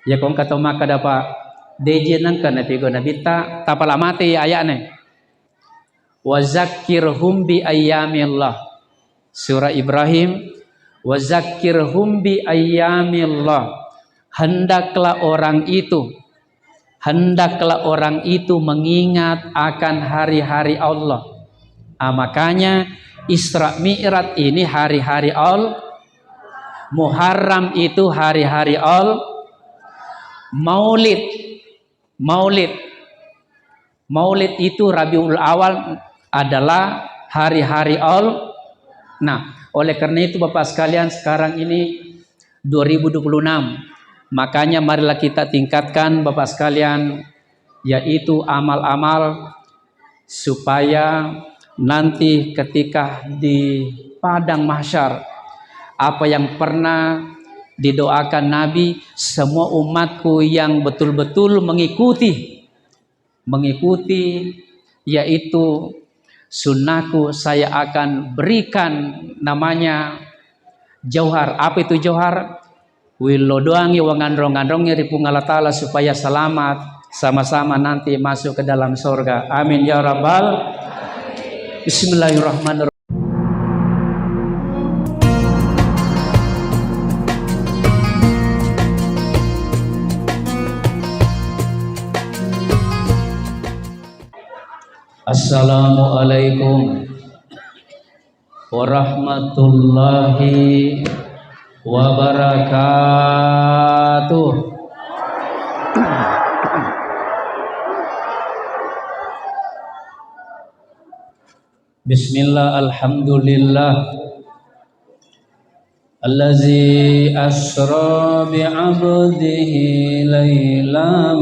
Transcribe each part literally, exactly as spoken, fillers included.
Iya ko engka tau makkeda, Pak, deje nengka napigau Nabitta, tapala mate aya'na. Wa zakkirhum bi ayyamillah. Surah Ibrahim, wa zakkirhum bi ayyamillah. Hendaklah orang itu, hendaklah orang itu mengingat akan hari-hari Allah. Ah, makanya Isra Mi'raj ini hari-hari Al-, Muharram itu hari-hari Al-, Maulid. Maulid. Maulid itu Rabiul Awal adalah hari-hari Al-, nah, oleh karena itu Bapak sekalian, sekarang ini dua ribu dua puluh enam. Makanya marilah kita tingkatkan Bapak sekalian, yaitu amal-amal supaya nanti ketika di padang mahsyar, apa yang pernah didoakan Nabi, semua umatku yang betul-betul mengikuti, mengikuti, yaitu sunnahku, saya akan berikan namanya jauhar. Apa itu jauhar? Willo doangi wanganrong-nganrongi ri Puang Allah Ta'ala supaya selamat sama-sama nanti masuk ke dalam sorga. Amin ya rabbal. Bismillahirrahmanirrahim. Assalamualaikum warahmatullahi wabarakatuh. Bismillah, alhamdulillah. Allazi asra bi abdihi lailam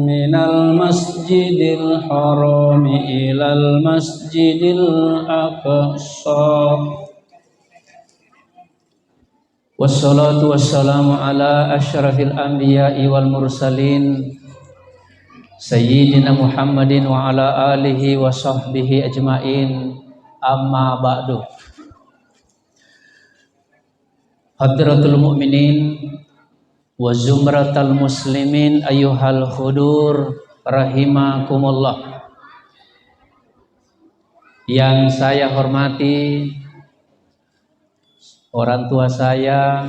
minal masjidil harami ilal masjidil aqsa. Wassalatu wassalamu ala asyrafil anbiya'i wal mursalin, Sayyidina Muhammadin wa ala alihi wa sahbihi ajma'in. Amma ba'du. Hadratul mu'minin wa zumratal muslimin, ayyuhal hudur rahimakumullah. Yang saya hormati orang tua saya,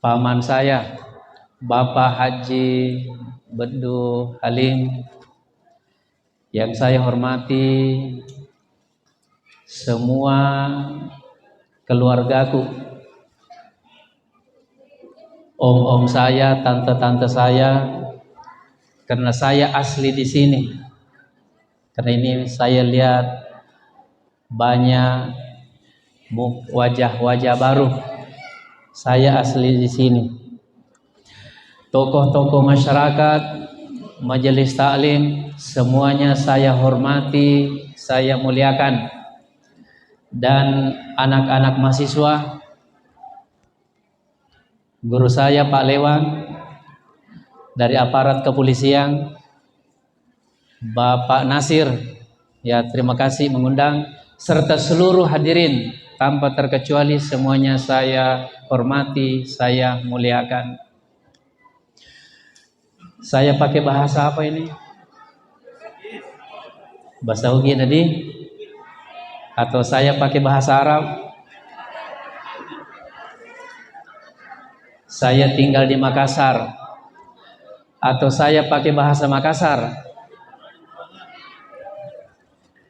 paman saya, Bapak Haji Beddu Halim. Yang saya hormati semua keluargaku, om-om saya, tante-tante saya, karena saya asli di sini. Karena ini saya lihat banyak mu-, wajah-wajah baru. Saya asli di sini. Tokoh-tokoh masyarakat, majelis taklim, semuanya saya hormati, saya muliakan. Dan anak-anak mahasiswa, guru saya Pak Lewang dari aparat kepolisian, Bapak Nasir, ya, terima kasih mengundang, serta seluruh hadirin tanpa terkecuali, semuanya saya hormati, saya muliakan. Saya pakai bahasa apa ini? Bahasa Ugi tadi? Atau saya pakai bahasa Arab? Saya tinggal di Makassar. Atau saya pakai bahasa Makassar?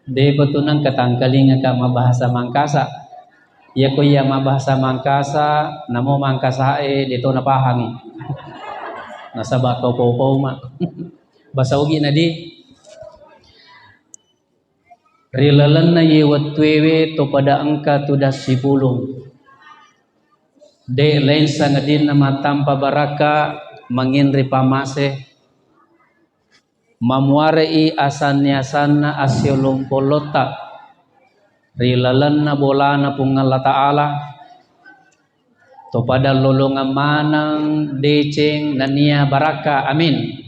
De'pa tu nengka tangkalingaka mabbahasa Mangkasa. Iyako iya mabbahasa Mangkasa, namo Mangkasae de' to napahangi. Nasaba kau pau-pau ma. Bahasa Ugi nadi. Ri lalenna iye wettuewe to pada engka tudang sipulung. De' laing sangadinna mattampa barakka manginri pamase. Mamuare'i asanni-asanna assiolong pollotta ri lalenna bolana Puang Allah Ta'ala, to pada lolongeng maneng deceng nennia barakka. Amin.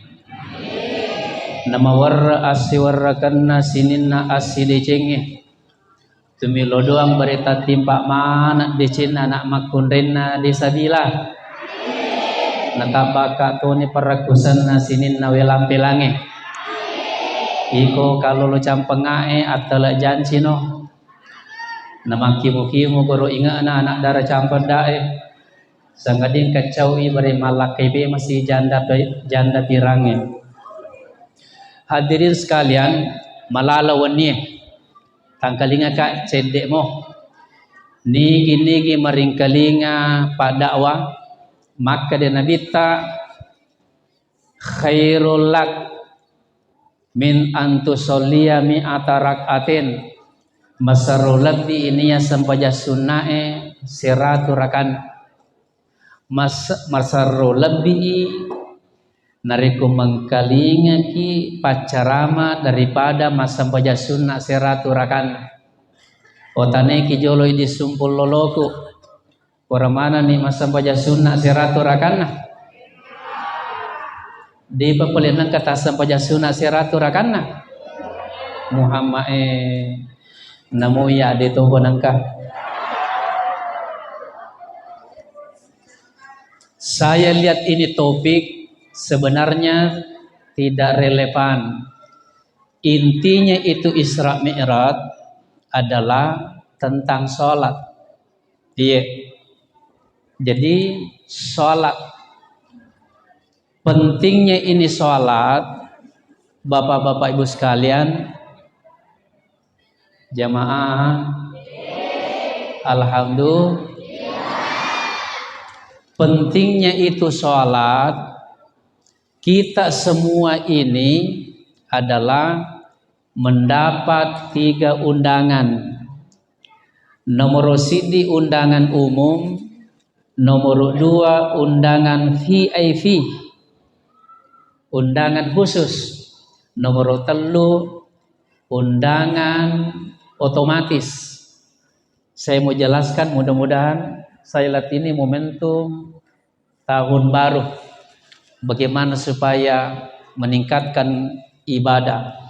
Namawerre' assiwerrekenna sininna assidecengnge. Tumillo doang barita timpa maneng decenna anak makkunrainna Desa Bila. Natabbaka toni parakkusenna sininna welampelangnge. Iko kalolo campengae attala jancino. Namakkimu-kimu goro inge'na anak dara campeddae. Sangading kaccaui bare mallakkai pe masi janda pe-, janda pirangnge. Hadirin sekalian, malala wennie. Tangkalingaka cedde'mo. Nigi-nigi maringkalinga paddakwah, makkeda Nabitta, "Khairul lak min antusollia mi'ata rak'atin." Maserro lebbi inia sempajang sunnae seratu rakan. Mas-, maserro lebbi narekko mengkalingaki paccarama daripada massempajang sunna seratu rakan. Otaneki joloi di sumpung loloku. Pura manenni massempajang sunna seratu rakanna. Depa pole nengka tassempajang sunna seratu rakanna. Muhammad e, namu iya de togo nengka. Saya lihat ini topik sebenarnya tidak relevan. Intinya itu Isra Mi'raj adalah tentang sholat. Iya. Jadi sholat. Pentingnya ini sholat, Bapak-bapak Ibu sekalian, jamaah. Alhamdulillah. Pentingnya itu sholat, kita semua ini adalah mendapat tiga undangan. Nomor siddi undangan umum, nomor dua undangan V I P, undangan khusus, nomor tellu undangan otomatis. Saya mau jelaskan, mudah-mudahan saya lihat ini momentum tahun baru, bagaimana supaya meningkatkan ibadah.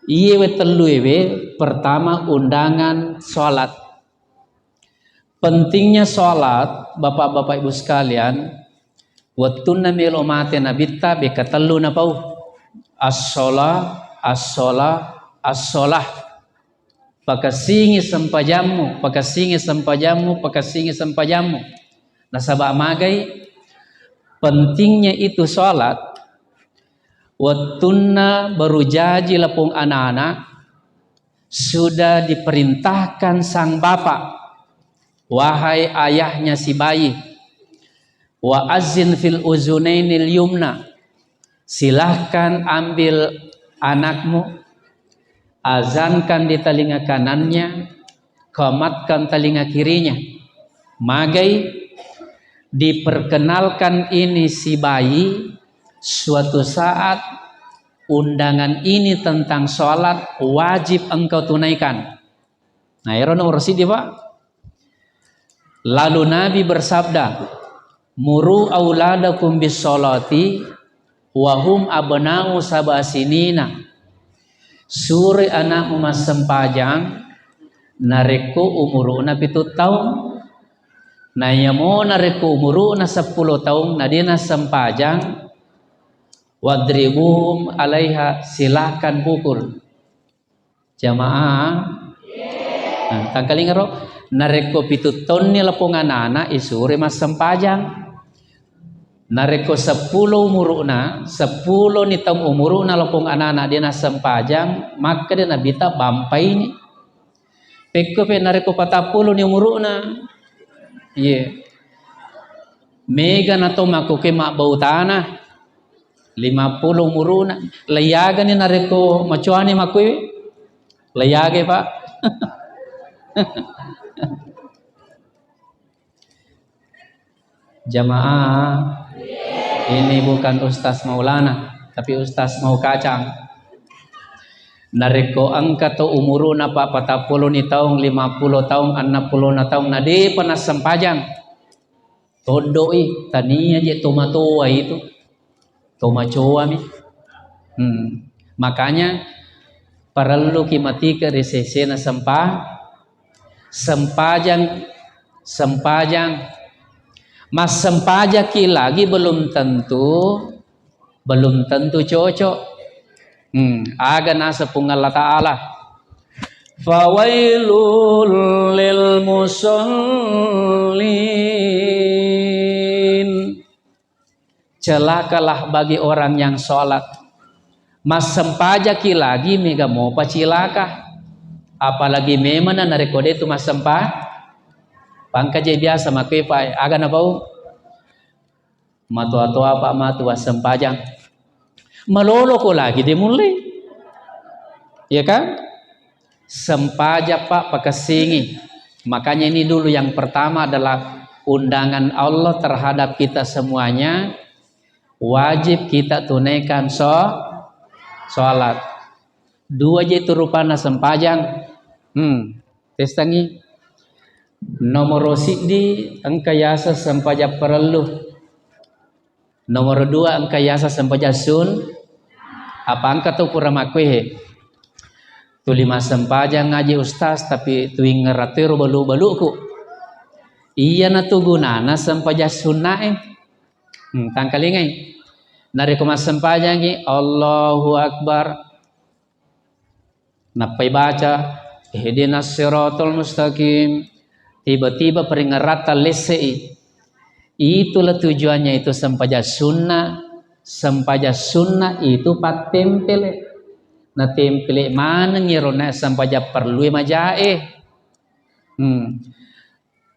Iyewe tellu ewe, pertama undangan sholat. Pentingnya sholat, Bapak-bapak Ibu sekalian, wettunna melo mate Nabitta beka tellu napau. As-sholah, as-sholah, as-sholah. Pakessingi sempajammu, pakessingi sempajammu, pakessingi sempajammu. Nasaba magai pentingnya itu sholat, wettunna baru jaji lapong anak-anak, sudah diperintahkan sang bapak, "Wahai ayahnya si bayi, wa azin fil uzunainil yumna." Silahkan ambil anakmu, azankan di telinga kanannya, komatkan telinga kirinya. Magai, diperkenalkan ini si bayi, suatu saat undangan ini tentang sholat wajib engkau tunaikan. Nah, ero nomor siji, Pak. Lalu Nabi bersabda, "Muru auladakum bis sholati wa hum abna'u sab'a sinina." Sure anakmu massempajang narekko umuru'na pitu taung. Nayamo narekko umuru'na seppulo taung na de nassempajang, wadribuhum alaiha, silahkan pukul. Jamaah. Nah, tangkalingaro, narekko pitu taunni lapong anana, isure massempajang. Narekko seppulo umuru'na, seppulo ni taung umuru'na lapong anana de nassempajang, makkeda Nabitta bampaini. Pekko pe narekko patappulo ni umuru'na. Iye. Mega na to makkuke mabbau tanah. Lima pulo umuruna. Laiyagani narekko macoani makkui? Laiyagai, Pak. Jamaah, ini bukan Ustaz Maulana, tapi Ustaz mau kacang. Narekko engka to umuruna, Pak, patappulo ni taung, lima pulo taung, enneng pulo na taung, na depa nassempajang. Toddo'i, tania je tomatoa itu. Tomacoami. Hmm. Makanya parelluki matike ri sesena sempa-, sempajang, sempajang. Massempajaki lagi belum tentu, belum tentu cocok. Hmm, aga naseng Puang Allah Ta'ala, "Fawailul lil musallin." Celakalah bagi orang yang sholat. Massempajaki lagi mega mopa cilaka. Apalagi memang narekko de tu massempa-, pangkaje biasa makkue pa aga napau. Matoa-toa pa matu wassempajang. Maloloko lagi de mulle. Ya kan? Sempajang, Pak, pakessingi. Makanya ini dulu yang pertama adalah undangan Allah terhadap kita semuanya. Wajib kita tunaikan so-, sholat. Dua je tu rupanna sempajang. Hmm, testangi. Nomoro siddi engka yaseng sempajang parellu. Nomoro dua engka yaseng sempajang sun-, apa engka tu pura makkue he. Tuli massempajang ngaji ustaz, tapi tuingngerang tero balu-baluku. Iyana tu gunana sempajang sunnae. Hmm, tangkalingai. Narekko massempajangi, Allahu Akbar. Nappai baca, "Ihdinas siratal mustaqim." Tiba-tiba peringeratta lesse'i. Itulah tujuannya itu sempajang sunnah. Sempajang sunnah itu pattempele. Natempele maneng iyaro na sempajang perlu majae. Hmm.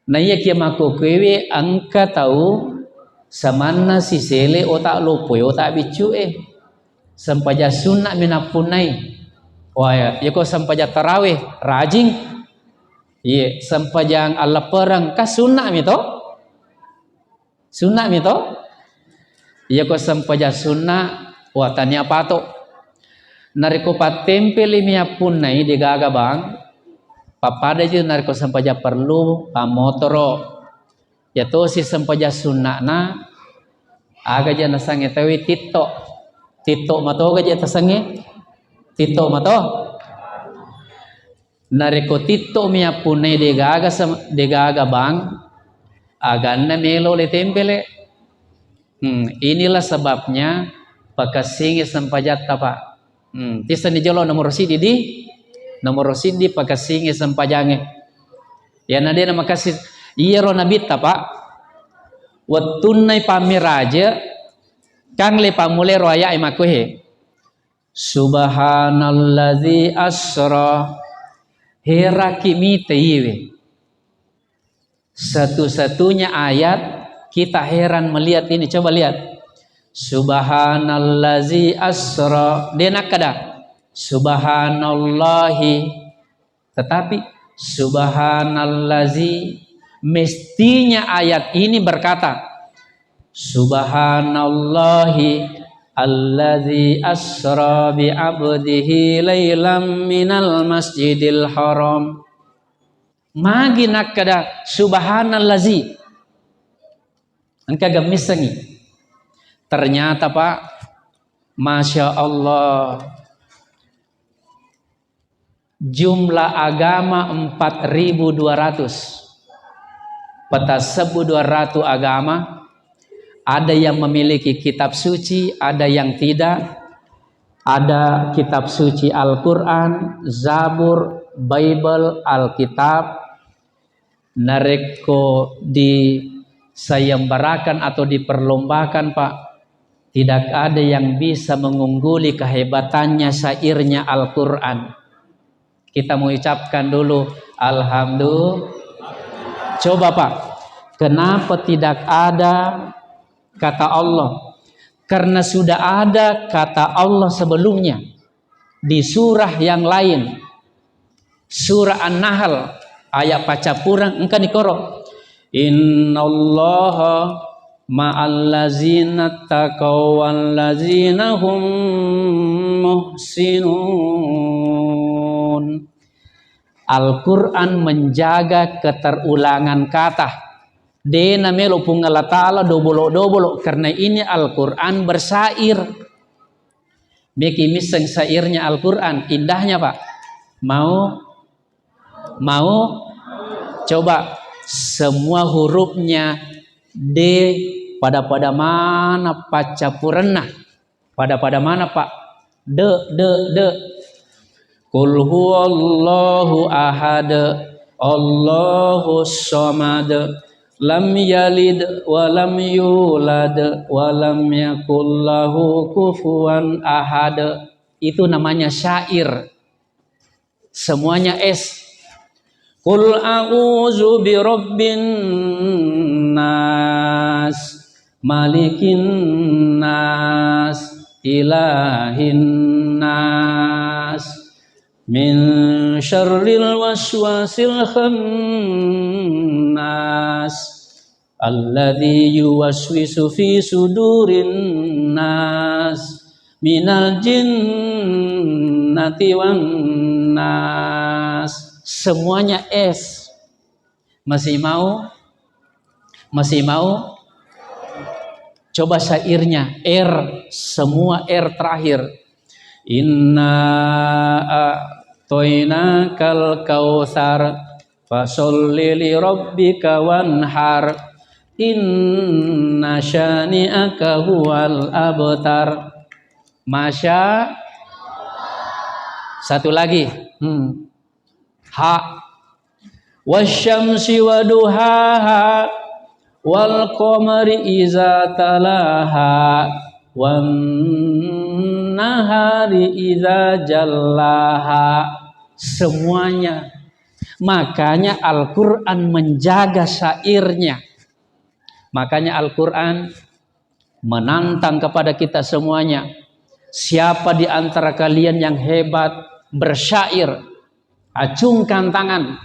Naiyakiya makkokkoewe engka tau samanna sisele otak loppoe, otak biccu'e. Sempajang sunna mi nappunnai. Wah, ya, yako sempajang tarawih, rajing. Iye, sempajang alleppereng, kan sunna mi to? Sunna mi to? Iyako sempajang sunna, wah, tania pato. Narekko pattempeli mi appunnai degaga bang, pappada je narekko sempajang perlu, pammotoro. Iya tosi sempajang sunna'na, aga je nasange tauwe titto. Titto matoga je tasange? Titto mato? Narekko titto mi appunnai degaga sem-, degaga bang, aganna melo le tempele. Hmm, inilah sebabnya pakessingi sempajatta, Pak. Hmm, tissenni jolo nomoro siddi di, nomoro siddi pakessingi sempajange. Iyana de namakessi, iyaro nabitta, Pak. Wettunnai pammiraje, kang le pammulai ro aya'e makkuhe. Subhanalladzi asra. Heraki mite iwe. Satu-satunya ayat kita heran melihat ini. Coba lihat. Subhanalladzi asra. De nakkada, "Subhanallahi." Tetapi, "Subhanallazi", mestinya ayat ini berkata, "Subhanallahi alladzi asra bi abdihi lailam minal masjidil haram." Magi nakkada, "Subhanallazi"? Engka gemmissengi. Ternyata, Pak, Masya Allah, jumlah agama empat ribu dua ratus. Peta sebbu dua ratus agama, ada yang memiliki kitab suci, ada yang tidak. Ada kitab suci Al-Quran, Zabur, Bible, Alkitab. Narekko disayembarakan atau diperlombakan, Pak, tidak ada yang bisa mengungguli kehebatannya syairnya Al-Quran. Kita mengucapkan dulu, Alhamdulillah. Coba, Pak, kenapa tidak ada kata Allah? Karena sudah ada kata Allah sebelumnya di surah yang lain. Surah An-Nahl ayat paccappureng engkani koro. Innallaha ma'allazina taqaw wallazina hum muhsinun. Al-Quran menjaga keterulangan kata. De namelo Puang Allah Ta'ala dobolo-dobolo, karena ini Al-Quran bersyair. Meki misseng syairnya Al-Quran, indahnya, Pak. Mau? Mau? Coba semua hurufnya De, pada-pada mana paccappurenna. Pada-pada mana, Pak? De, de, de. Qul huwallahu ahad, Allahus samad, lam yalid wa lam yulad, wa lam yakul lahu kufuwan ahad. Itu namanya syair. Semuanya S. Qul a'udzu birabbin nas, malikin nas, ilahin nas, min syarril waswasil khannas. Alladzi yuwaswisu fi sudurin nas minal jinnati wan nas. Semuanya S. Masih mau? Masih mau? Coba syairnya, R, semua R terakhir. Inna a'toinakal kautsar. Fasolli li rabbika wanhar. Inna syani'aka huwal abtar. Masya. Satu lagi. Hmm. Ha. Wasyamsi waduhaha. Wal qamari iza talaha. Wan nahari iza jallaha. Semuanya. Makanya Al-Quran menjaga syairnya. Makanya Al-Quran menantang kepada kita semuanya. Siapa di antara kalian yang hebat bersyair? Acungkan tangan.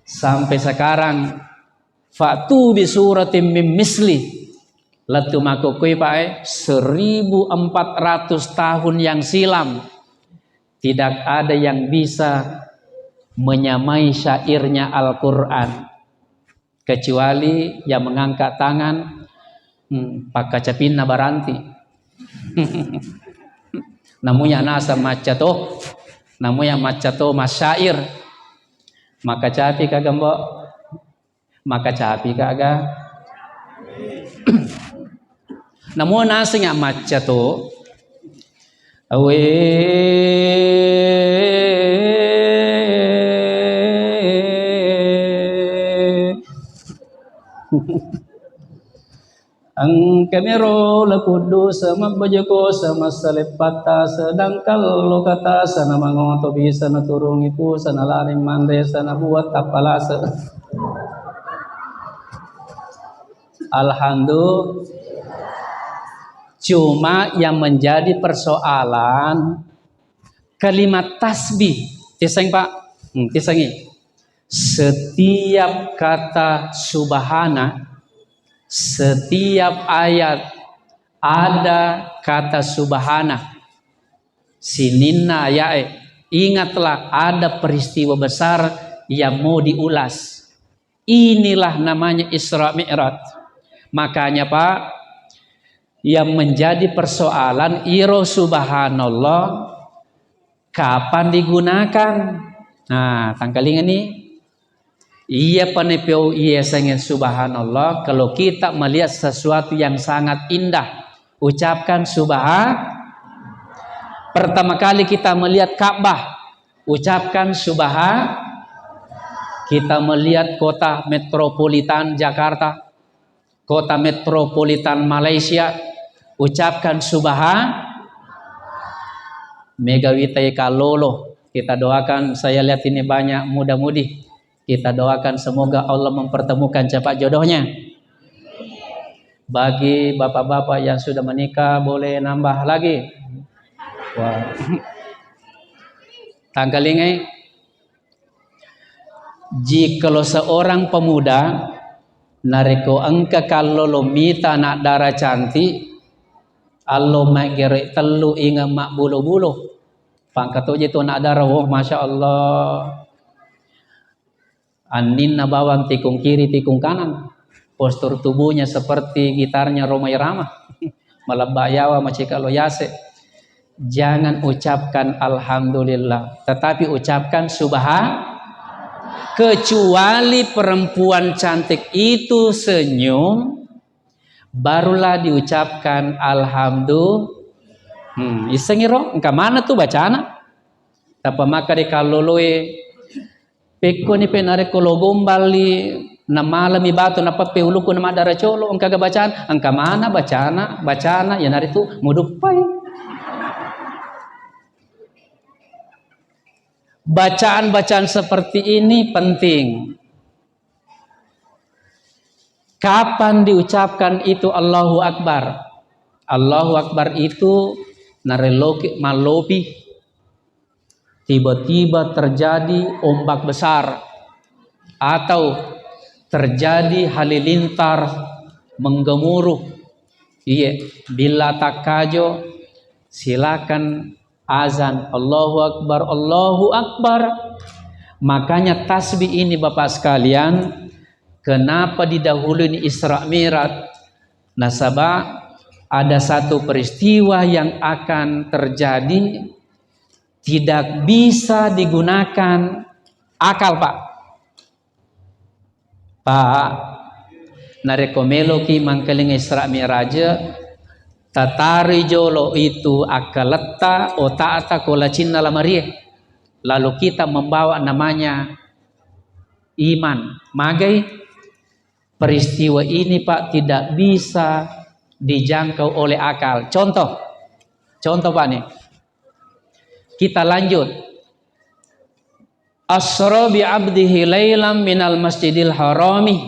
Sampai sekarang, fa'tu bi suratim mim misli. Lettu makkukui, Pak, eh, seribu empat ratus tahun yang silam, tidak ada yang bisa menyamai syairnya Al-Quran. Kecuali yang mengangkat tangan, hmm, pakkacapinna baranti. Namuya nasa macca to, namuya macca to masyair. Makkacapi kaga, Mbok? Makkacapi kaga? Namo naseng ya macca to. Awe. Engka mero lakuddu sama bajako sama saleppata sedangkan lokata sana mangoto bisa naturungi pusa nalari manre sana buat tapalasa. Alhamdulillah. Cuma yang menjadi persoalan kalimat tasbih. Tiseng, Pak? Hmm, tisengi. Setiap kata subhana, setiap ayat ada kata subhana. Sininna ayae, ingatlah ada peristiwa besar yang mau diulas. Inilah namanya Isra Mi'raj. Makanya, Pak, yang menjadi persoalan iro subhanallah kapan digunakan? Nah, tangkalinga ni. Iya panepeo iya sangen subhanallah, kalau kita melihat sesuatu yang sangat indah, ucapkan subhan-, pertama kali kita melihat Ka'bah, ucapkan subhan-, kita melihat kota metropolitan Jakarta, kota metropolitan Malaysia, ucapkan subhan-, mega witai kallolo. Kita doakan, saya lihat ini banyak muda-mudi. Kita doakan semoga Allah mempertemukan cepat jodohnya. Bagi bapak-bapak yang sudah menikah, boleh nambah lagi. Wah. Tangkalingai, jikalau seorang pemuda, narekko engka kallolo mita anak dara cantik, allo maggere tellu inga mabbulo-bulo. Pangkatoje tu anak dara, oh, masya Allah. Anninna bawang tikung kiri, tikung kanan. Postur tubuhnya seperti gitarnya Rhoma Irama. Malebba yawa, macika lo yase. Jangan ucapkan alhamdulillah, tetapi ucapkan subhan-, kecuali perempuan cantik itu senyum, Barulah diucapkan alhamdulillah. Hmm, issengi ro, engka mana tu bacana? Tappa makkeda kalloloe, pekkoni pe narekko lo gomballi, namalami batu, napeppe uluku, namaddara colo, engkaga bacana? Engka mana bacana, bacana, iyanaritu muduppai. Bacaan-bacaan seperti ini penting. Kapan diucapkan itu Allahu Akbar? Allahu Akbar itu narelloki mallopi. Tiba-tiba terjadi ombak besar atau terjadi halilintar menggemuruh. Iye, bila takkajo, silakan azan, "Allahu Akbar, Allahu Akbar." Makanya tasbih ini, Bapak sekalian, kenapa didahului Isra Mi'raj? Nasaba ada satu peristiwa yang akan terjadi, tidak bisa digunakan akal, Pak. Pak, narekko meloki mangkalinga Isra Mi'raj, tataroi jolo itu akkaletta, otakta ko lacinna lamarie. Lalu kita membawa namanya iman. Magai? Peristiwa ini, Pak, tidak bisa dijangkau oleh akal. Contoh, contoh, Pak, nih. Kita lanjut. "Asra bi abdihi lailam minal masjidil harami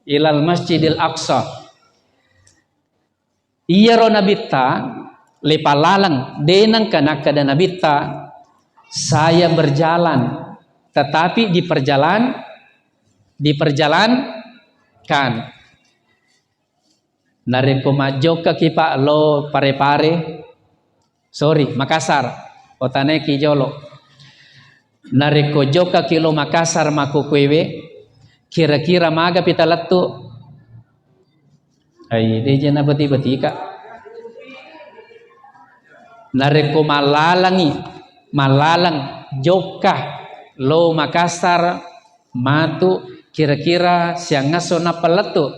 ilal masjidil aqsa." Iyaro nabitta lepalaleng, de nengka nakkeda nabitta, "Saya berjalan," tetapi diperjalan, diperjalankan. Narekko majjokkaki, Pak, lo Pare-Pare, sorry, Makassar, otaneki jolo. Narekko jokkaki lo Makassar makkukuewe, kira-kira magapi talettu? Ai, deje na beti-betika. Narekko mallalangi, mallaleng jokka lo Makassar, matu kira-kira siangngesso nappa lettu?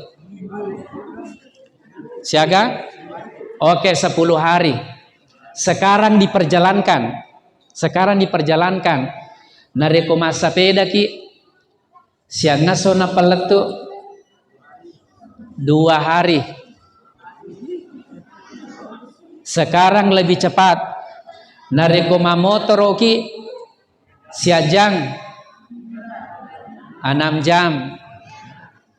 Siaga? Oke, sepuluh hari. Sekarang diperjalankan. Sekarang diperjalankan. Narekko massapedaki, siangngesso nappa lettu? Dua hari. Sekarang lebih cepat. Narekko mamotoroki, siajang, enam jam.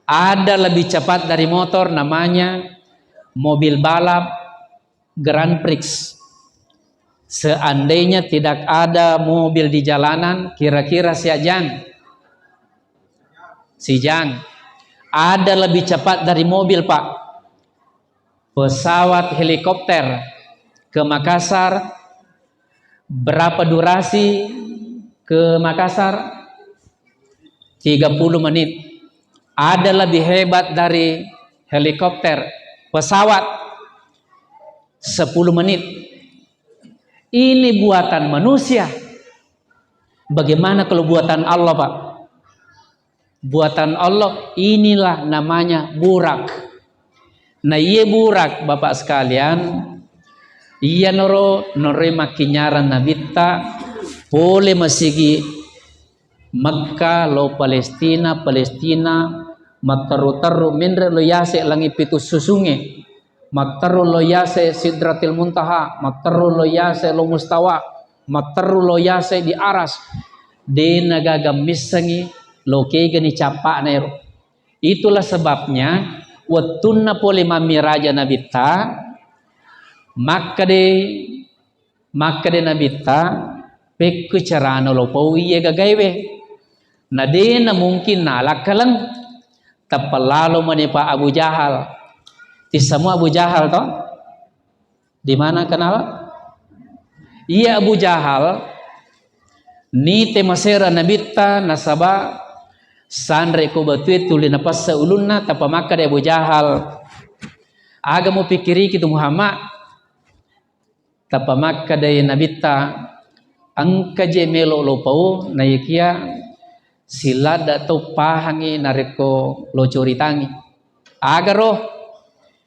Ada lebih cepat dari motor, namanya mobil balap Grand Prix. Seandainya tidak ada mobil di jalanan, kira-kira siajang? Sijang. Ada lebih cepat dari mobil, Pak. Pesawat helikopter ke Makassar, berapa durasi ke Makassar? Tiga puluh menit. Ada lebih hebat dari helikopter, pesawat, sepuluh menit. Ini buatan manusia. Bagaimana kalau buatan Allah, Pak? Buatan Allah, inilah namanya burak. Nah, iye burak, Bapak sekalian, iyanaro noroe makkinnyarang nabitta pole masigi Mekka lo Palestina, Palestina matteru-teru menre lo yase langi pitu susunge, matteru lo yase Sidratil Muntaha, matteru lo yase lo Mustawa, matteru lo yase di Aras, de nagaga missengi lo kegani cappa'na ero. Itulah sebabnya wettunna pole mammiraja nabitta, makkade, makkade nabitta, pekku carana lo pau iye gagaewe. Na de na mungkin nalakkaleng. Tappa lalo mani pa Abu Jahal. Tissamu Abu Jahal to? Di mana kenal? Iya Abu Jahal nite masera nabitta nasaba sanre ko batue tuli napassa ulunna, tappa makkada Abu Jahal, "Aga mupikkiriki tu Muhammad?" Tappa makkadai nabitta, "Engka je melo lo pau, naikia siladda to pahangi narekko lo coritangi." Agaro?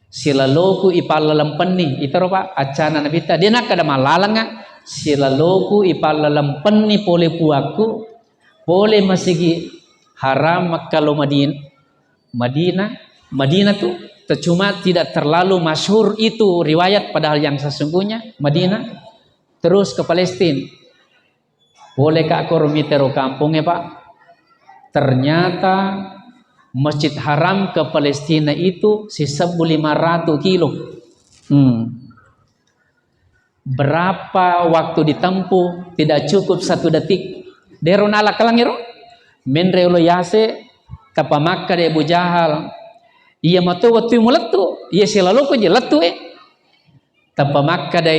Silaloku ipallalempenni, itaro, Pak, accana Nabitta, de nakkeda mallalengnga, silaloku ipallalempenni pole puakku, pole Masigi Haram Makkah lo Madin-, Madinah, Madinah tuh cuma tidak terlalu masyhur itu riwayat, padahal yang sesungguhnya Madinah terus ke Palestina. Pole ka koro mitero kampongnge, Pak. Ternyata Masjid Haram ke Palestina itu sisebbu lima ratus kilo. Hmm. Berapa waktu ditempuh? Tidak cukup satu detik. Dero nala kelangiro. Menre ulo yase, tappa makkeda Abu Jahal. Iya mato wettu mulettu, iya silaloko je lettu e. Tappa makkeda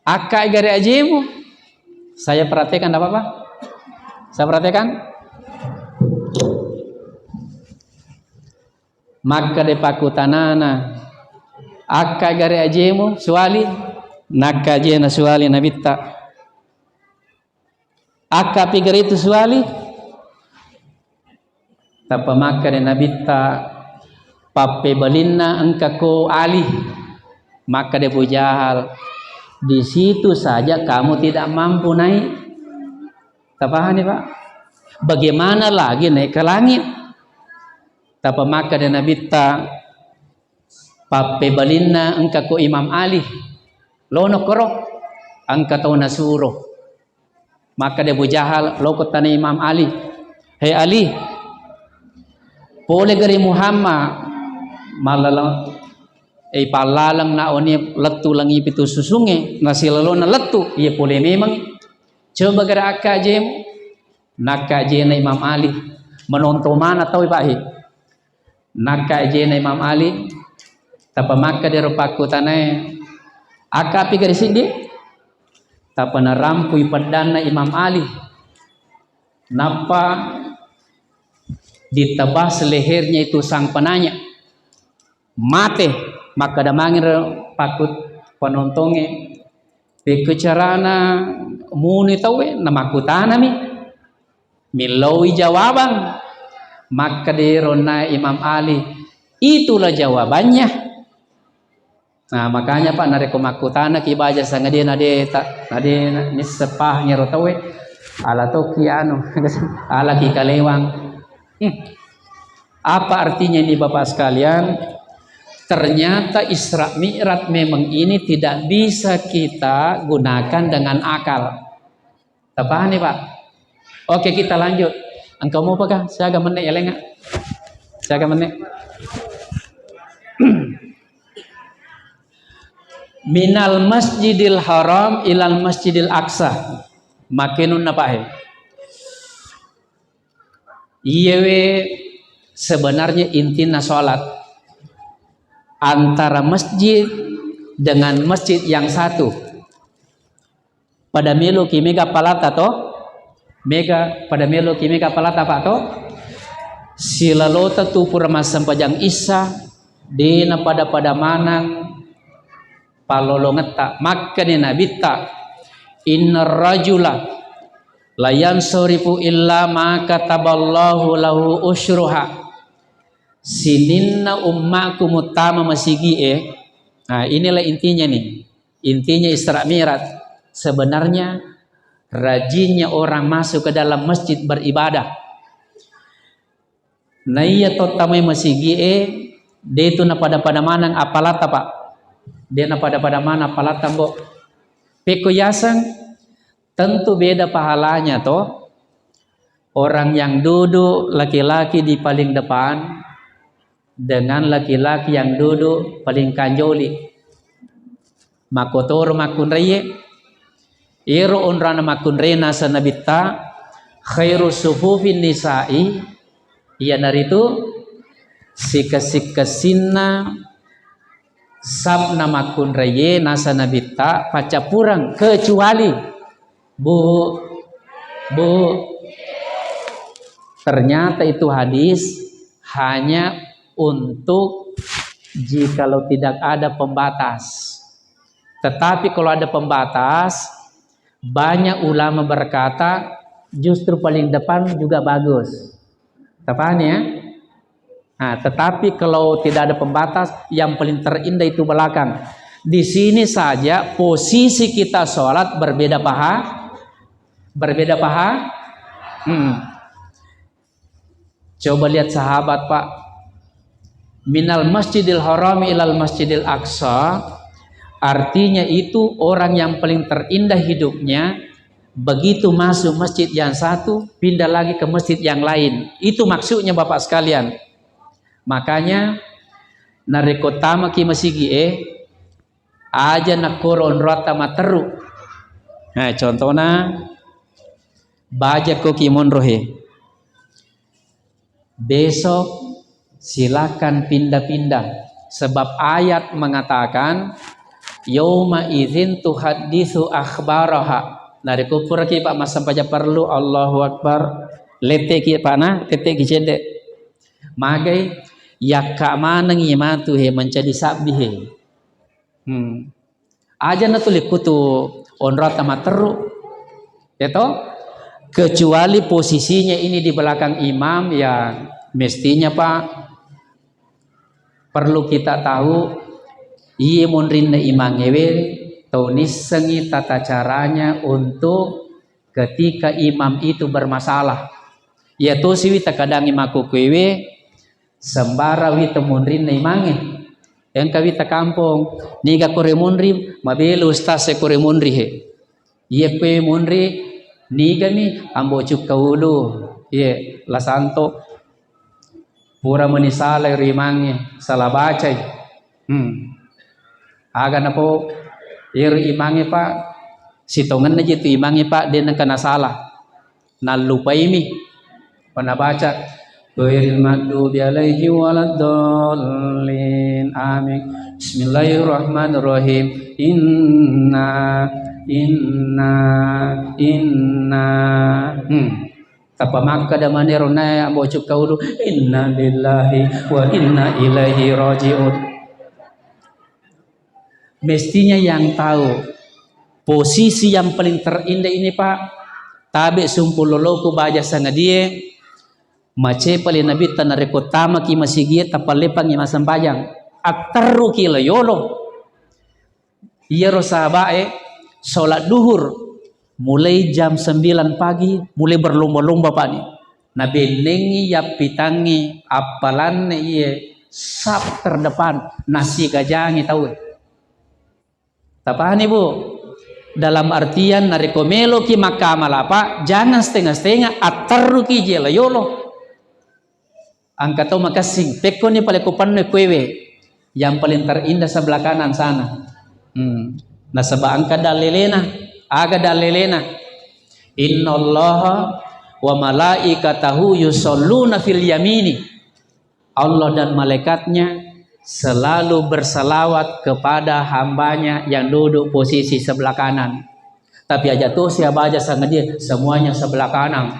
Akka gare ajemu. Saya perhatikan, tidak apa-apa? Saya perhatikan. Makkeda pakkutanana, akka gare ajemu, suali? Nakka ajena suali Nabitta. Akka pi gare itu suali? Tappa makkeda Nabitta, pappebalinna engka ko Ali. Makkeda Abu Jahal, di situ saja kamu tidak mampu naik. Tapahani, Pak? Bagaimana lagi naik ke langit? Tappa makkeda Nabitta, pappebalinna engka ko Imam Ali. Lono koro, engka tau nasuro. Makkeda Abu Jahal, loko tana Imam Ali. Hei Ali, pole gari Muhammad, mallaleng, eh, pallaleng na oni lettu langi pitu susunge, nasilalona lettu, iya pole memang. Coba gari akka ajemu, nakka ajena Imam Ali. Menonto mana tau, Pak, he? Nakka ajena Imam Ali, tappa makkeda ro pakkutanae, akka pi gari siddi? Tappa narampui peddanna Imam Ali. Nappa ditebas lehernya itu sang penanya. Mate, makkeda mangiro pakkut-, penontonge, pekko carana muni tauwe, namakkutanami. Milloi jawabang. Makkeda ronna Imam Ali, itulah jawabannya. Nah, makanya, Pak, narekko makkutanaki baja sangadie nade ta-, nade nissepahnya ro tauwe, ala tokki anu, ala ki kalewang. Hmm. Apa artinya ini, Bapak sekalian? Ternyata Isra Mi'raj memang ini tidak bisa kita gunakan dengan akal. Tapahani, Pak? Oke, kita lanjut. Engka mupakah? Siaga menit ya, Lenga? Siaga menit? Minal Masjidil Haram ilal Masjidil Aqsa. Makinunna, Pak, he. Iyewe sebenarnya intina sholat antara masjid dengan masjid yang satu. Pada meloki mega palata to? Mega, pada meloki mega palata, Pak, to? Silalota tu pura massempajang Isya, dena pada-pada manang pallolongetta. Makkani Nabitta, "Innar rajula layansorifu illa ma kataballahu lahu usyruha." Sininna ummaku muttama masigi'e. Nah, inilah intinya nih. Intinya Isra Mi'raj. Sebenarnya rajinnya orang masuk ke dalam masjid beribadah. Naiya to tamai masigi'e, de tu napada-pada manang apalata, Pak. De napada-pada manang apalata, Mbok. Pekko yaseng, tentu beda pahalanya to. Orang yang duduk laki-laki di paling depan dengan laki-laki yang duduk paling kanjoli. Makkotoro makkunraie. Iyaro onrana makkunrai nasa Nabitta, khairu sufufin nisa'i, iyanaritu sikessi-kessinna sabna makkunraie nasa Nabitta paccappureng, kecuali, Bu, Bu, ternyata itu hadis hanya untuk jikalau tidak ada pembatas. Tetapi kalau ada pembatas, banyak ulama berkata justru paling depan juga bagus. Tapahani ya? Nah, tetapi kalau tidak ada pembatas, yang paling terindah itu belakang. Di sini saja posisi kita sholat berbeda paha, berbeda paha. Hmm. Coba lihat sahabat, Pak. Minal Masjidil Haram ilal Masjidil Aqsa. Artinya itu orang yang paling terindah hidupnya, begitu masuk masjid yang satu, pindah lagi ke masjid yang lain. Itu maksudnya, Bapak sekalian. Makanya, narekko tamaki masigi e, aja nakkoro onroatta matteru. Nah, contohna, baja ko ki monro he. Besok silakan pindah-pindah. Sebab ayat mengatakan, "Yauma idzin tuhaddisu akhbaraha." Narekko puraki, Pak, massempajang parellu, Allahu Akbar. Letteki, Pak, na, letteki cedde. Magai, yakka manengi matu he, menjadi sabbi he. Hmm. Aja na tuli kutu onroatta matteru. Ya toh? Kecuali posisinya ini di belakang imam, ya mestinya, Pak, perlu kita tahu, iye monrinna imangewe, tau nissengi tata caranya untuk ketika imam itu bermasalah. Ya toh siwi takadangi makkukkuewe, sembara wita monrinna imange. Engka wita kampong, niga kore monri, mabela ustaz e kore monri he. Iye kue monri, nigami Ambo Cukka Ulu, iye La Santo. Pura meni sala ero imange, salah bacai. Hmm. Aga napo ero imange, Pak, sitongenna je tu imange, Pak, de nengka nasala. Nallupaimi. Panabaca, "Ghairil maghdubi alaihim waladdallin. Amin. Bismillahirrahmanirrahim. Inna, inna, inna." Hmm. Tappa makkeda manero nae Ambo Cukka Ulu, "Inna lillahi wa inna ilaihi raji'un." Mestinya yang tahu posisi yang paling terindah ini, Pak, tabe sumpung loloku baja sangadie, macepa le Nabitta narekko tamaki masigie, tapallepangi massempajang. Atterruki lo yolo. Iyaro sahabae sholat duhur mulai jam sembilan pagi, mulai berlomba-lomba, Pak, ni. Nabennengi yappitangngi appalanna iye saf terdepan, nasigajangi tauwe. Tapahani, Bu? Dalam artian, narekko meloki makkamala, Pak, jangan setengah-setengah, atterruki je la yolo. Engka to makessing, pekkoni pale ko penno kuewe, yang paling terindah sebelah kanan sana. Hmm. Nasaba engka dallelena, aga dallelena? Innallaha wa malaikatahu yusholluna fil yamini. Allah dan malaikatnya selalu bersalawat kepada hambanya yang duduk posisi sebelah kanan. Tapi aja tuh siapa aja sama dia, semuanya sebelah kanan.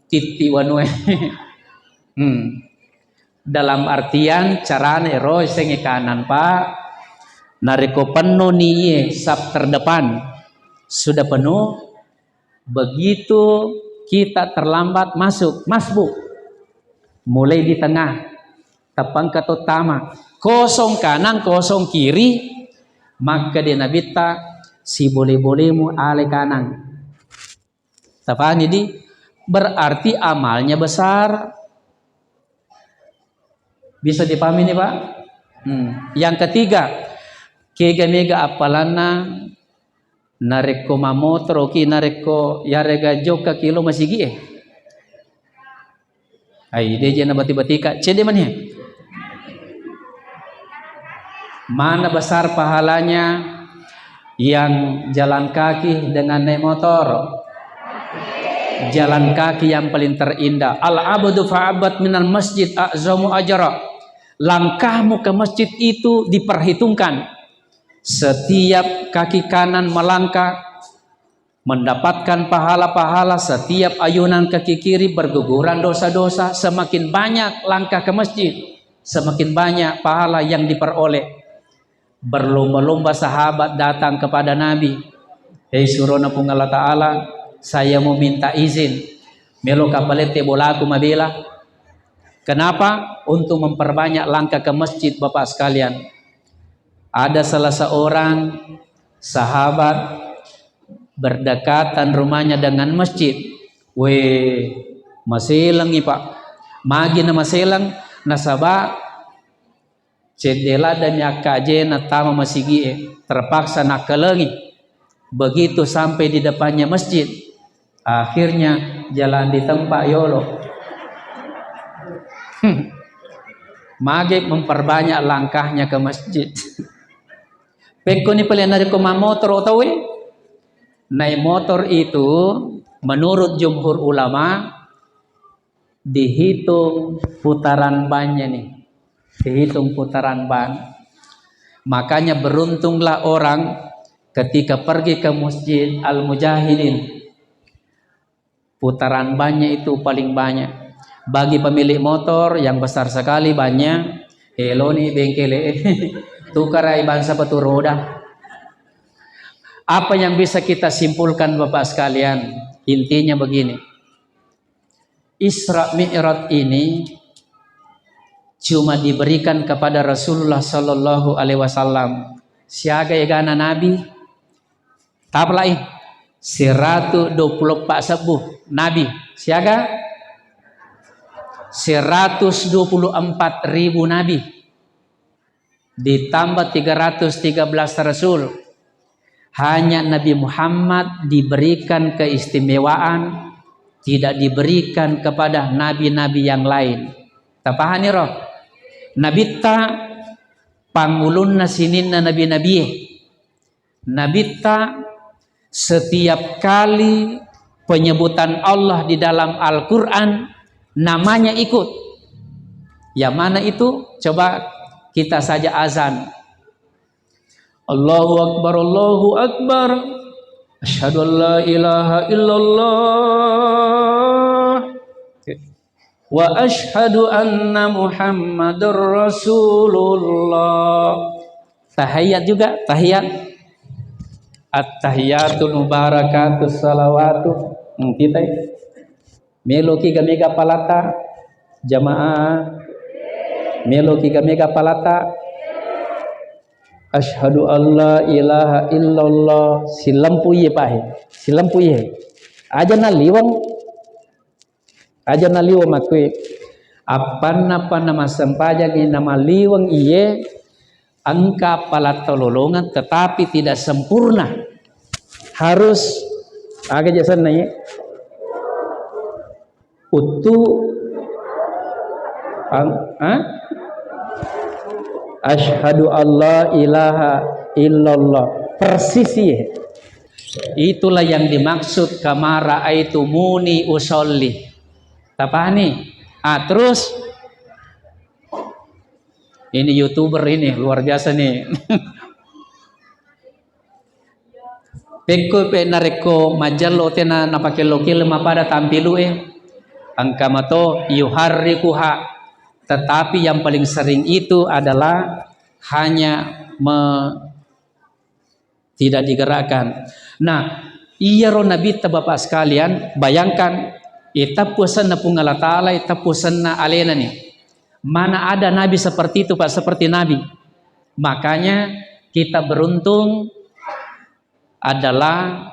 Titti wanue. Hmm. Dalam artian carane ero sengi kanan, Pak. Narekko penuh nih, saf terdepan sudah penuh, begitu kita terlambat masuk, masbuk. Mulai di tengah, tappa engka to tama. Kosong kanan, kosong kiri, maka dia Nabitta, "Sibole-bolemu ale kanan." Tapahani di? Berarti amalnya besar. Bisa dipahami ini, Pak? Hmm. Yang ketiga, kega mega appalanna narekko mamotoroki, narekko yarega jokka kilo masigi e. Ai, deje na bati-batika, cede mani. Mana besar pahalanya yang jalan kaki dengan naik motor? Jalan kaki yang paling terindah. Al abdu fa'abat minal masjid a'zamu ajra. Langkahmu ke masjid itu diperhitungkan. Setiap kaki kanan melangkah, mendapatkan pahala-pahala, setiap ayunan kaki kiri berguguran dosa-dosa. Semakin banyak langkah ke masjid, semakin banyak pahala yang diperoleh. Berlomba-lomba sahabat datang kepada Nabi, "Hei surona Puang Allah Ta'ala, saya mau minta izin, melo kapalette bolaku mabela." Kenapa? Untuk memperbanyak langkah ke masjid, Bapak sekalian. Ada salah seorang sahabat berdekatan rumahnya dengan masjid. Weh, maselengi, Pak. Magi na maseleng, nasaba cedde ladani akkajena tama masigie, terpaksa nakkalengi. Begitu sampai di depannya masjid, akhirnya jalan di tempat yolo. Mage memperbanyak langkahnya ke masjid. Pekkoni pale narekko mammotor tauwe, naik motor itu menurut jumhur ulama dihitung putaran bannya nih. Dihitung putaran ban. Makanya beruntunglah orang ketika pergi ke Masjid Al-Mujahidin. Putaran bannya itu paling banyak. Bagi pemilik motor yang besar sekali bannya, eloni bengkele. Tukarai bangsa petu roda. Apa yang bisa kita simpulkan, Bapak sekalian? Intinya begini. Isra Mi'raj ini cuma diberikan kepada Rasulullah Shallallahu Alaihi Wasallam. Siaga egana Nabi? Tapalai. Seratus dua puluh empat sebbu Nabi. Siaga? Seratus dua puluh empat ribu Nabi. Ditambah tiga ratus tiga belas rasul. Hanya Nabi Muhammad diberikan keistimewaan, tidak diberikan kepada nabi-nabi yang lain. Tapahani ro? Nabitta pangulunna sininna nabi-nabie. Nabitta setiap kali penyebutan Allah di dalam Al-Quran, namanya ikut. Yang mana itu? Coba kita saja azan. Allahu Akbar, Allahu Akbar. Asyhadu an la ilaha illallah. Wa asyhadu anna Muhammadar Rasulullah. Tahiyat juga, tahiyat. At-tahiyatul mubarakatus salawatu. Hmm, kita meloki gamega palata jamaah. Meloki gamega palata. Asyhadu alla ilaha illallah. Silempu iye pahe. Silempu iye. Aja naliweng. Aja naliweng makkue. Appanna panna massempajangi namaliweng iye, engka palatta lolongan tetapi tidak sempurna. Harus aga jasanna iye? Uttu ang-, ah? Asyhadu alla ilaha illallah. Persis iye. Itulah yang dimaksud kama raaitumuni usolli. Tapahani? Ah, terus ini YouTuber ini luar biasa nih. Pekko pe narekko majello tena napakello-kello mapada tampilu e. Engka mato yuharrikuha. Tetapi yang paling sering itu adalah hanya me-, tidak digerakkan. Nah, iyaro nabitta, Bapak sekalian, bayangkan, itappu senna Puang Allah Ta'ala, itappu senna alena nih. Mana ada nabi seperti itu, Pak, seperti Nabi. Makanya kita beruntung adalah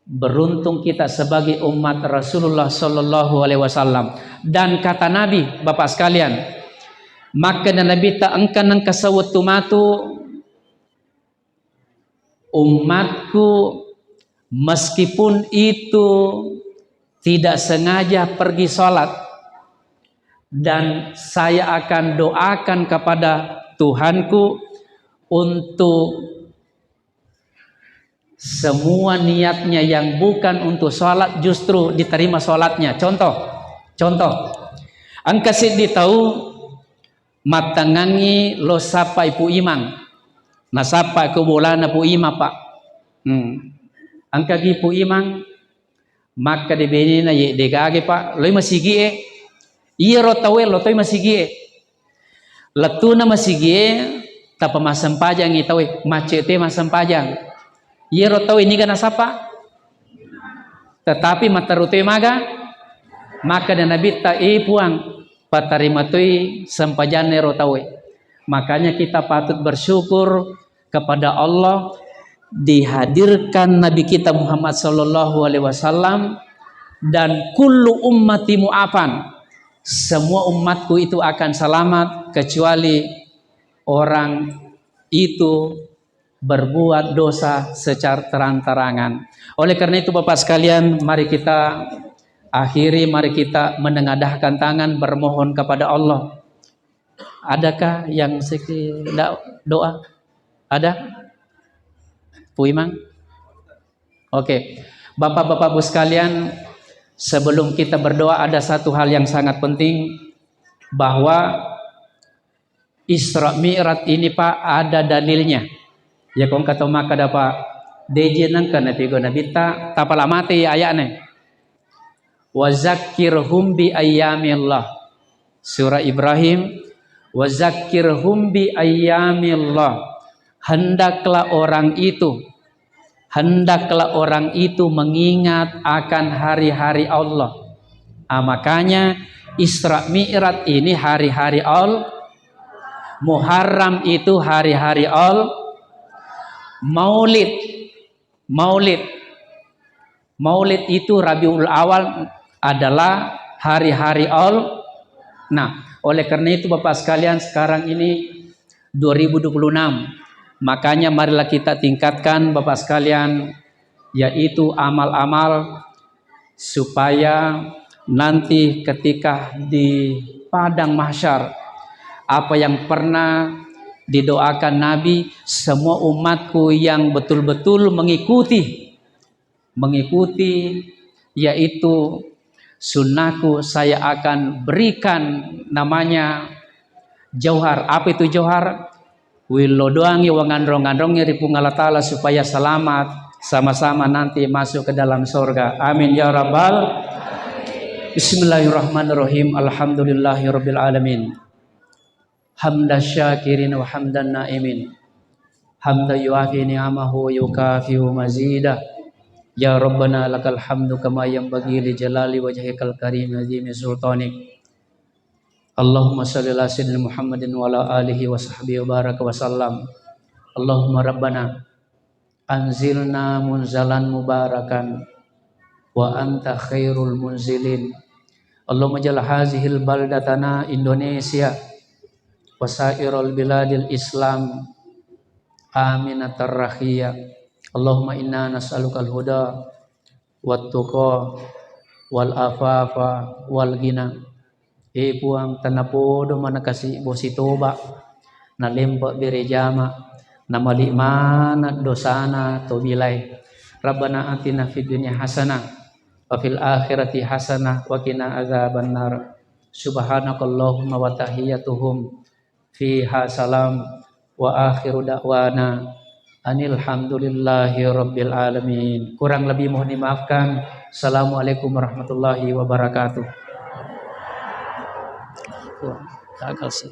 beruntung kita sebagai umat Rasulullah Sallallahu Alaihi Wasallam. Dan kata Nabi, Bapak sekalian, makkeda Nabitta engka nengka sewettu matu umatku, meskipun itu tidak sengaja pergi sholat, dan saya akan doakan kepada Tuhanku untuk semua niatnya yang bukan untuk sholat justru diterima sholatnya. Contoh, contoh, engka siddi tau mattengngangi lo sappai Pu Imang. Nasappa ko bolana Pu Imang, Pak. Hmm. Engkagi Pu Imang, makkeda benena, "Ye, de gaga, Pak. Loi masigie." Iyaro tauwe lo toi masigie. Lettuna masigie, tappa massempajangi tauwe, macce te massempajang. Iyaro tauwe niga nasappa? Tetapi matteru te maga? Makkeda Nabitta, "Eh, Puang, patarima toi sempajanna ero tauwe. Makanya kita patut bersyukur kepada Allah dihadirkan Nabi kita Muhammad sallallahu alaihi wasallam, dan kullu ummati mu'afan, semua umatku itu akan selamat kecuali orang itu berbuat dosa secara terang-terangan. Oleh karena itu, Bapak sekalian, mari kita akhiri, mari kita menengadahkan tangan bermohon kepada Allah. Adakah yang seki-, ndak doa? Ada? Pu Imang? Oke. Bapak-bapak, Bu sekalian, sebelum kita berdoa, ada satu hal yang sangat penting, bahwa Isra Mi'raj ini, Pak, ada dalilnya. Ya, kong kata maka dapat deje nangka nabi go nabitta, tapala mate ayane. "Wa zakkirhum bi ayyamillah." Surah Ibrahim, "Wa zakkirhum bi ayyamillah." Hendaklah orang itu, hendaklah orang itu mengingat akan hari-hari Allah. Ah, makanya Isra Mi'raj ini hari-hari Al-, Muharram itu hari-hari Al-, Maulid, Maulid. Maulid itu Rabiul Awal adalah hari-hari Al-, nah, oleh karena itu Bapak sekalian, sekarang ini dua ribu dua puluh enam. Makanya marilah kita tingkatkan Bapak sekalian, yaitu amal-amal supaya nanti ketika di padang mahsyar, apa yang pernah didoakan Nabi, semua umatku yang betul-betul mengikuti, mengikuti, yaitu sunnahku, saya akan berikan namanya jauhar. Apa itu jauhar? Willo doangi wanganrong-nganrongi ri Puang Allah Ta'ala supaya selamat, sama-sama nanti masuk ke dalam surga. Amin ya rabbal. Bismillahirrahmanirrahim. Alhamdulillahirabbil alamin. Hamdan syakirin wa hamdan naimin. Hamdan yuafi ni'amahu wa yukafi'u mazidah. Ya Rabbana lakal hamdu kama yanbaghi li jalali wajhikal karim azimi sultanik. Allahumma shalli ala sayyidina Muhammadin wa ala alihi wa sahbihi wa baraka wa sallam. Allahumma rabbana anzilna munzalan mubarakan wa anta khairul munzilin. Allahumma jal hazihil baldatana Indonesia wa sairal biladil Islam aminatar rakhia. Allahumma inna nas'alukal huda wat tuqa wal afafa wal ghina. E Puang, tanapodo manakasi bosi toba, nalempe bere jama, namali mana dosana to bilai. Rabbana atina fid dunya hasanah wa fil akhirati hasanah wa qina adzabannar. Subhanakallahumma wa tahiyyatuhum fiha salam wa akhiru da'wana anil hamdulillahi rabbil alamin. Kurang lebih mohon dimaafkan. Assalamualaikum warahmatullahi wabarakatuh. Wah, gagal sih.